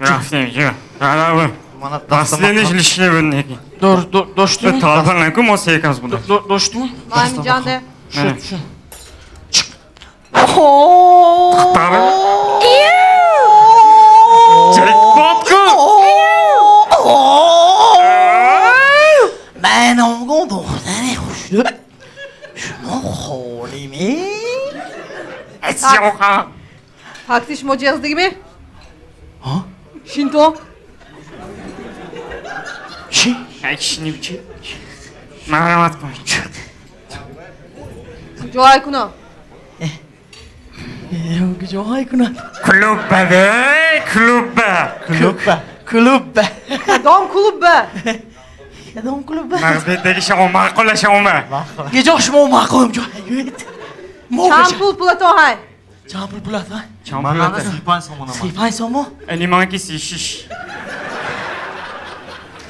Рафтем. Последний лишний буд неки. Дошту? Талафон накун, мо се кас будем. Дошту? Ман ҷанде. Шуд, шуд. Тахтари. Джекпот ку! Ман омгон духтари хушрӯ. Шумо холиме? Эсёха. Такси шумо ҷеғздигиме? Ҳа? Шинто? Чи? Ай, чи? Марҳамат кун. Ҷой кунам. Ҷой кунам. Клубба де, клубба. Клубба. Клубба. Кадом клубба? Кадом клубба? Мағзбетдаги шумо маъқул шумо. Гиҷо шумо маъқул ҷой. Чанд пул пулатон ҳай? Чанд пул пулат ҳай? Чанд пул? 35 сомона. 35 сомо? Эни манки 36.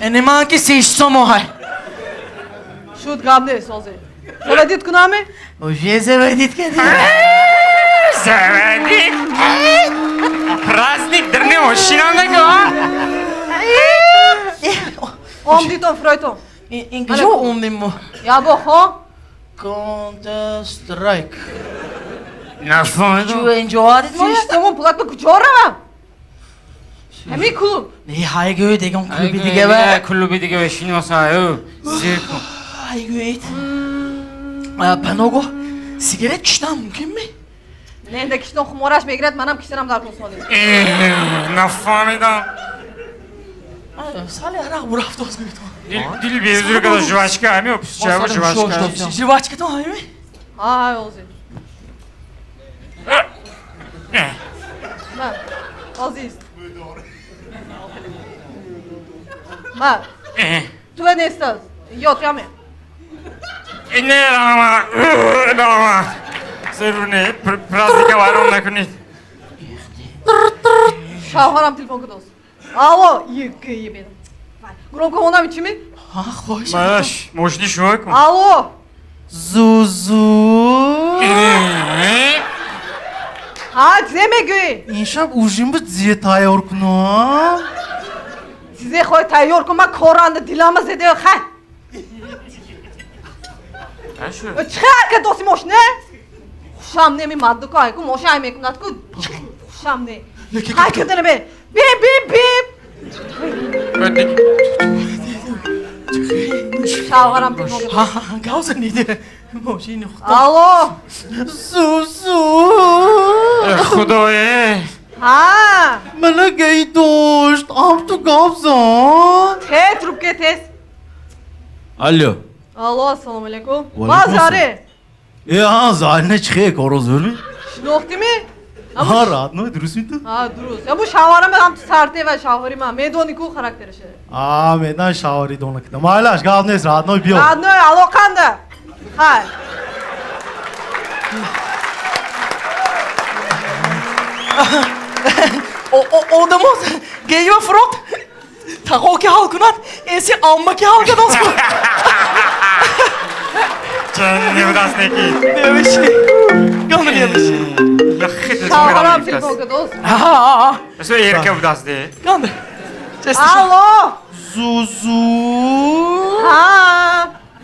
Эни манки 36 сомо ҳай. Шуд, гап нест ҳозир. Заводить кунаме? Уже заводить кардем. Заводить. Праздник дарни мошинам наку, а? Омдитон, фройтон. Ин куҷо омдем мо? Ябо хо? Counter Strike. Нафаҳмидам. Чӯ инҷо арид мо? 36 сомон пулат ба куҷо равам? Ҳамин клуб. Не, ҳай гӯй, дегам клуби дига ва. Клуби дига ва шиноса, ё. Зир кун. Ҳай гӯед. Паного, сигарет киштан мумкин ми? Не, да киштон хумораш мегирад, манам киштанам дар кунсони. Нафаҳмидам. Сали арақ бурафт оз гӯйтон. Дил безур када жвачка ҳами описчава жвачка. Жвачка тон ҳами? Ҳай, озир. Ма, озиз. Ма, ту нестаз. Ёт яме. Не, рама, рама. Серуне, праздника вайрон накунед. Шавҳарам телефон кудост. Алло, ебедам. Громко онам чими? Ҳа, хоҳиш. Маш, мошини шумо кун. Алло. Зузу. Ҳа, чизе мегӯӣ? Ин шаб ужин ба зе тайёр кунам? Чизе хоҳӣ тайёр кун, ман коранда дилама зеде, хай. Чӣ ҳаракат доси мошина? Хушам не, ми маддуко айку мошин ай мекунад ку. Хушам не. Ҳай кардана бе. Бип бип бип. Шавҳарам телефон кард. Ҳа, гавза ниде. Мошини худо. Алло. Зузу. Худое. Ҳа. Мана гай дошт, ам ту гавзан. Те трубке тез. Алло. Алло, ассалому алайкум. Ма Заре. Э, ҳа, Зарина чӣ хе, коро зӯрми? Шинохтими? Ҳа, родной, дуруст ми ту? Ҳа, дуруст. Ябу шавҳарам ҳам ту сарте ва шавҳари ман. Медони ку характерише. А, медан шавҳари дона кида. Майлаш, гап нест, родной, биё. Родной, алоқанда. Хай. Одамо геё фурод тағо ки ҳал кунад, эси амма ки ҳал кадост ку. Чен будааст неки. Немиши. Гонда немиши. Шавҳарам телефон кардост. Ҳа. Эсо эрка будааст де. Гонда. Алло. Зузу. Ҳа.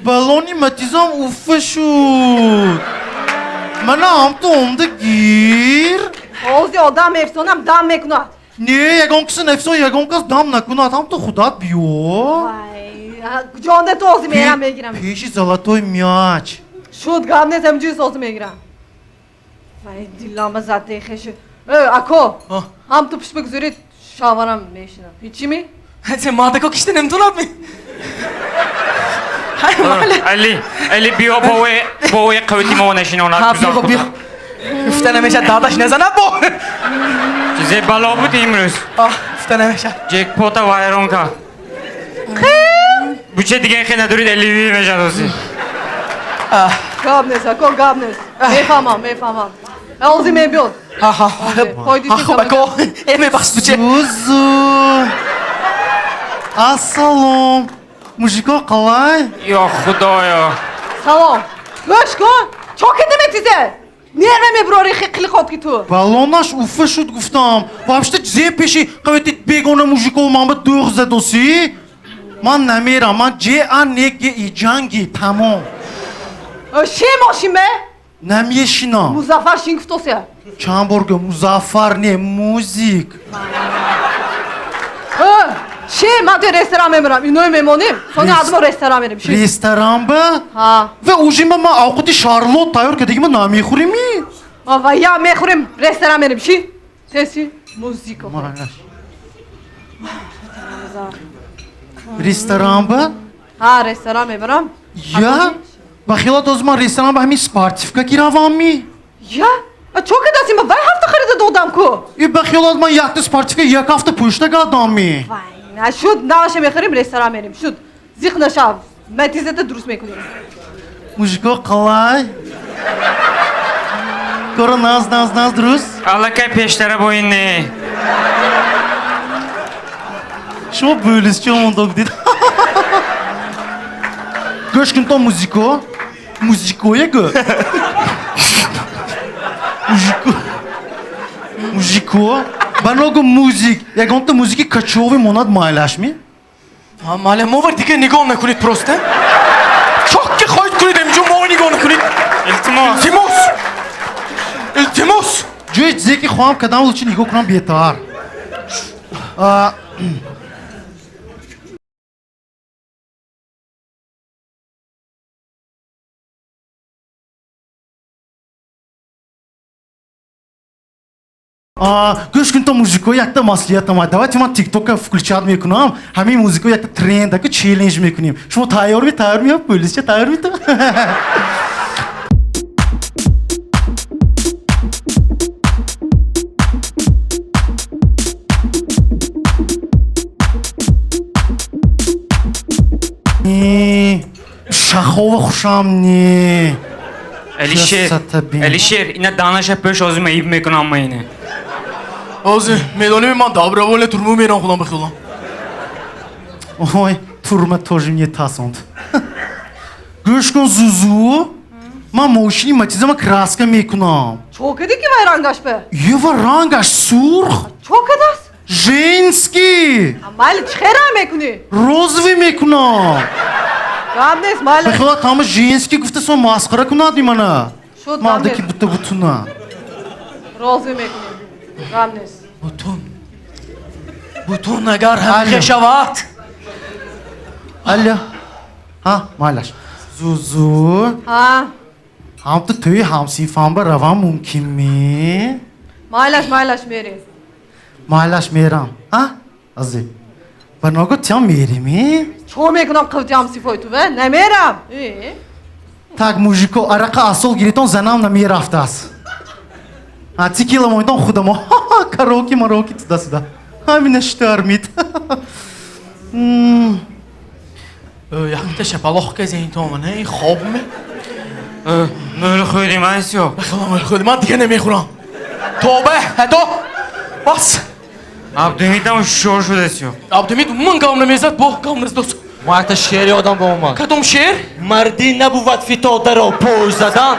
Баллони матизам уфа шуд. Мана ҳам ту омда гир. Ҳозир одам мефсонам дам мекунад. Не, ягон киси нефсон, ягон кас дам накунад, ҳам ту худат биё. Вай, ҷонда ту ҳозир мерам мегирам. Пеши золотой мяч. Шуд, гап нест, ҳамҷуи ҳозир мегирам. Вай, дилама зад хеши. Э, ако, ҳам ту пишт бигузорид, шавҳарам мешинам. Ҳичи ми? Се мадако кишта наметонад ми? Ҳай, мале. Али, Али биё бове қавити мо нашинонад. Ҳа, биё, биё. Гуфта намешад, дадаш назанад бо. Чизе бало буд имрӯз. А, гуфта намешад. Ҷекпота вайрон кард. Буче дига хе надорид, Эливи мешад ҳозир. Гап нест, ако, гап нест. Мефаҳмам, мефаҳмам. Ҳозир мебиёд. Ҳа, ҳа. Ҳа, хуб, ако. Э, мебахшид, буче. Зузу. Ассалом. Мужико қалай? Ё Худоё. Салом. Гӯш кун. Чо кардаме тизе? Нерва меброри қилиқот ки ту. Балонаш уфа шуд гуфтам. Вообще зе пеши қавети бегона мужиков ман ба дӯғ задоси? Ман намерам, ман ҷе а не ге и ҷанги тамом. Ше мошин бе? Намешинам. Музаффар шин гуфтося. Чанд бор гӯ Музаффар не, музик. Ше, ман ту ресторан мемирам, иное мемонем. Сони адмо ресторан мерем. Ресторан ба? Ҳа. Ва ужин ба ман овқати Шарлот тайёр кардагӣ ма намехӯрем-ми? Ва я мехӯрем, ресторан мерем. Ши? Теси музико. Ресторан ба? Ҳа, ресторан мебарам. Я? Ба хилот оз ман ресторан ба ҳамин спортивка гиравам-ми? Я? А чо кадаси ма вай ҳафта харида додам ку? И ба хилот ман якта спортивка як ҳафта пӯшта гадам-ми? Вай, на шуд, наваша мехӯрем, ресторан мерем. Шуд. Зиқ нашав. Матизата дуруст мекунем. Мужико қалай? Кора наз, наз, наз, дуруст? Аллакай пештара бо ин не. Шумо бӯлис чӣ мондо гудид? Гӯш кун то музико. Музикое гӯ. Мужико. Мужико. Ба ногу музик. Ягонта музики качови монад майлаш ми? Мале, мовар дига нигоҳ накунед просто. Чок ки хоҳед кунед, инҷо мова нигоҳ накунед. Илтимос. Илтимос. Илтимос. Ҷои чизе ки хоҳам кадам лучи нигоҳ кунам бетар. Гӯш кун то музико якта маслиҳат омад. Давайте ман тиктока включать мекунам. Ҳамин музико якта тренд, аку челлендж мекунем. Шумо тайёр ми? Тайёр ми? Полисча тайёр ми то? Не, Шахова хушам не. Алишер, Алишер, ина данаша пеш озима иб мекунам ма ине. Ози, медонем ман добровольно турму мерам худам ба худам. Ой, турма тоже мне тасонд. Гӯш кун Зузу, ман мошини Матизама краска мекунам. Чо кади ки вай рангаш бе? Ева рангаш сурх. Чо кадас? Женский. Майли чӣ хера мекунӣ? Розовый мекунам. Гап нест, майли. Бахела тама женский гуфта сон масхара кунад мана. Шуд, гап Мардаки нест. бута бутуна. Розовый мекунӣ. Гап нест. Бутун. Бутун агар ҳам шавад. Алло. Ҳа, майлаш. Зузу. Ҳа. Ҳам ту тӯи ҳамсинфам ба равам мумкин ми? Майлаш, майлаш мерем. Майлаш мерам. А? Ази. Ба ногу тиям мерими? Чо мекунам қивти ҳамсинфои ту, ве? Намерам. Так, мужико, арақа асол гиритон занам намерафтааст. А текила мойтон худамо. Караоке, мараоке, туда-сюда. Ҳамина штормит. Якта шапалоқ казентон, не? Хоб ме? Мӯли хӯрдим, айсё. Мӯли хӯрдим, ман дига намехӯрам. Тобе, ҳадо. Бас. Абдумидам шор шудасё. Абдумид ман гав намезад, бо гав наздос. Мо якта шеъри одам ба омад. Кадом шеър? Мардӣ набувад фитодаро пой задан.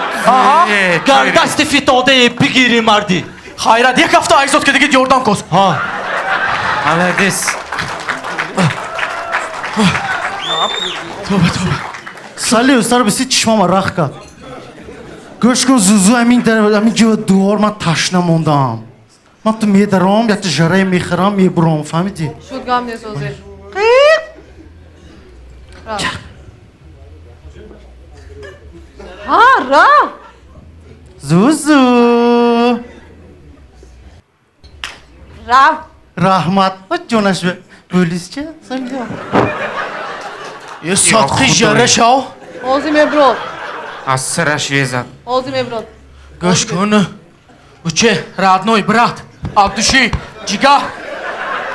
Гар дасти фитодае бигирӣ мардӣ. Хайрат, як ҳафта айзод ки дига ёрдам кос. Ҳа. Молодец. Тобе, тобе. Сали, устар биси чишмама рах кард. Гӯш кун Зузу, ҳамин ҳамин ҷо дуор ман ташна мондам. Ман ту медаром, якта жарае мехӯрам, мебурам, фаҳмидӣ? Шуд, гап нест озир. Қиқ! Ҳа, ра! Зузу! Рав! Раҳмат. Ҷонаш бӯлисча? Е садқи жара шав. Ҳозир меброд. Аз сараш резад. Ҳозир меброд. Гӯш кун. Уче, родной брат, Абдуши, ҷигар.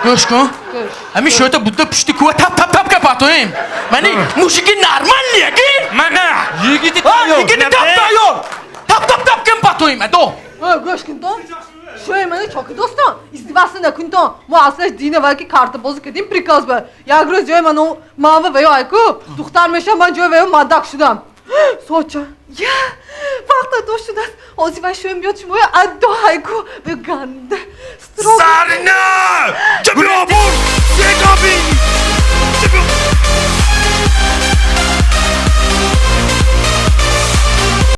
Гӯш кун. Ҳамин шоята будда пушти кува тап тап тап капатоем. Мани мужики нормальные, ги? Мана! Йигити тайёр. Йигити тап тайёр. Тап тап тап ким патоем, адо. Гӯш кун то. Шоя мани чоки достон. Издиваса накун то. Мо аслаш дина ваки карта бозӣ кардим приказ ба. Як рӯз ҷои ману мава ва ё айку духтар мешавам, ман ҷои ва ё мадак шудам. Соча. Я! Вақта дош шудааст. Ҳозир вай шӯем биёд, шумоя аддо ҳайку. Ганда. Строго. Зарина!